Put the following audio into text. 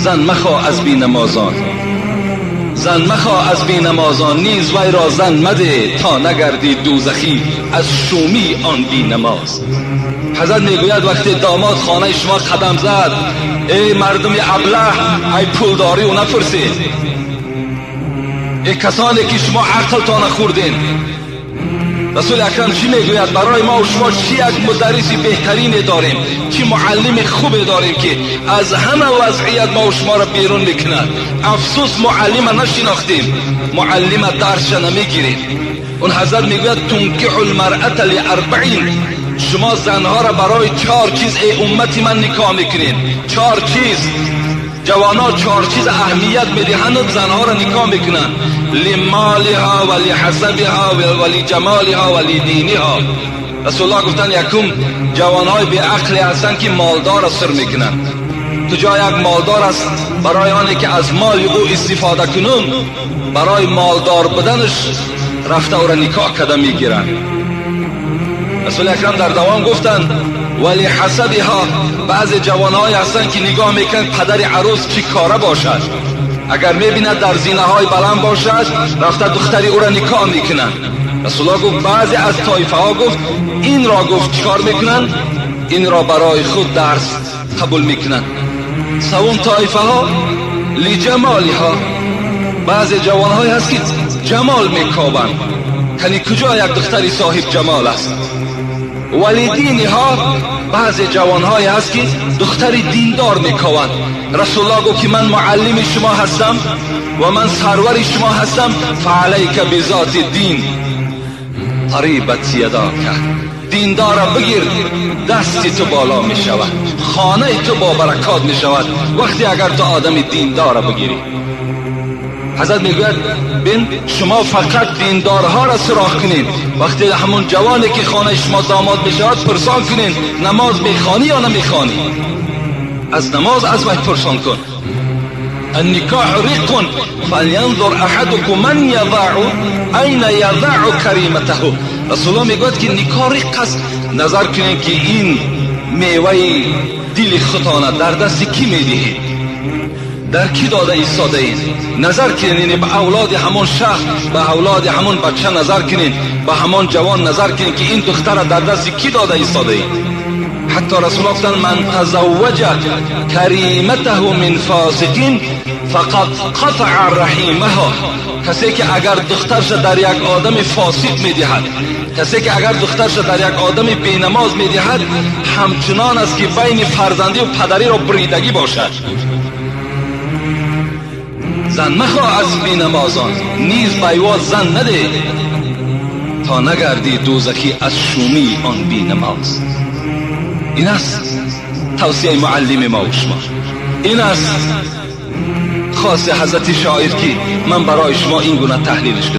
زن مخواه از بینمازان، زن مخواه از بینمازان، نیز وی را زن مده تا نگردی دوزخی از شومی آن بینماز. حضرت میگوید وقتی داماد خانه شما قدم زد، ای مردم ابله، ای پولداری او نپرسید، ای کسانی که شما عقلتان خوردین. رسول اکرم چی میگوید؟ برای ما و شما چی یک مدرس بهترین داریم، چی معلم خوب داریم که از همه وضعیت ما و شما را بیرون میکند. افسوس معلم نشناختیم، معلم درس نمیگیریم. اون حضرت میگوید تنکح المرأة لاربعین، شما زنها را برای 4 چیز ای امتی من نکاح میکنین. 4 چیز، جوانا 4 چیز اهمیت میدهند و زنها را نکاح میکنند: لمالها و لحسبها و لجمالها و لدینها. رسول الله گفتن یکم جوانهای بی عقلی هستند که مالدار را سر میکنند. تو جای یک مالدار است، برای آنی که از مال او استفاده کنم، برای مالدار بودنش رفته او را نکاح کرده میگیرند. رسول اکرم در دوام گفتند ولی حسبها، بعض جوانهای هستند که نگاه میکنند پدر عروس چی کاره باشد، اگر میبیند در زینه های بلند باشد رفته دختری او را نکاح میکنند. رسول الله گفت بعضی از طایفه ها گفت این را گفت چیکار میکنند؟ این را برای خود درس قبول میکنند. سوم طایفه ها لجمالها، بعضی جوانهای هست که جمال میکابند، یعنی کجا یک دختری صاحب جمال است. ولی دینها، بعضی جوانهایی هست که دختری دیندار میکوند. رسول الله گفت که من معلم شما هستم و من سرور شما هستم، فعلیک بذات دین تریبت یداک، دیندار را بگیر دستی تو بالا می شود، خانه تو با برکات می شود وقتی اگر تو آدم دیندار را بگیری. حضرت میگوید بین شما فقط دیندارها را سراغ کنین، وقتی همون جوانی که خانه شما داماد میشود پرسان کنین نماز میخوانی یا نمیخوانی، از نماز از وی پرسان کن. النکاح رق فلینظر احدکم من یضع این یضع کریمته. رسول الله میگوید که نکاح رق است، نظر کنین که این میوه دل خودتان در دست کی میدهید، در کی داده ایستاده اید. نظر کنین به اولاد همون شهر، به اولاد همون بچه نظر کنین، به همون جوان نظر کنین که این دختر در دست کی داده ایستاده اید. حتی رسول الله گفتند من تزوج کریمته من فاسقین فقط قطع رحیمها، کسی که اگر دخترش در یک آدم فاسق میدهد، کسی که اگر دخترش در یک آدم بینماز میدهد، همچنان است که بین فرزندی و پدری را بریدگی باشد. زن مخواه از بینمازان، نیز بیوا زن نده تا نگردی دوزخی از شومی آن بینماز. این است توصیه معلم ما و شما، این است خاص حضرت شاعر که من برای شما این گونه تحلیلش کردم.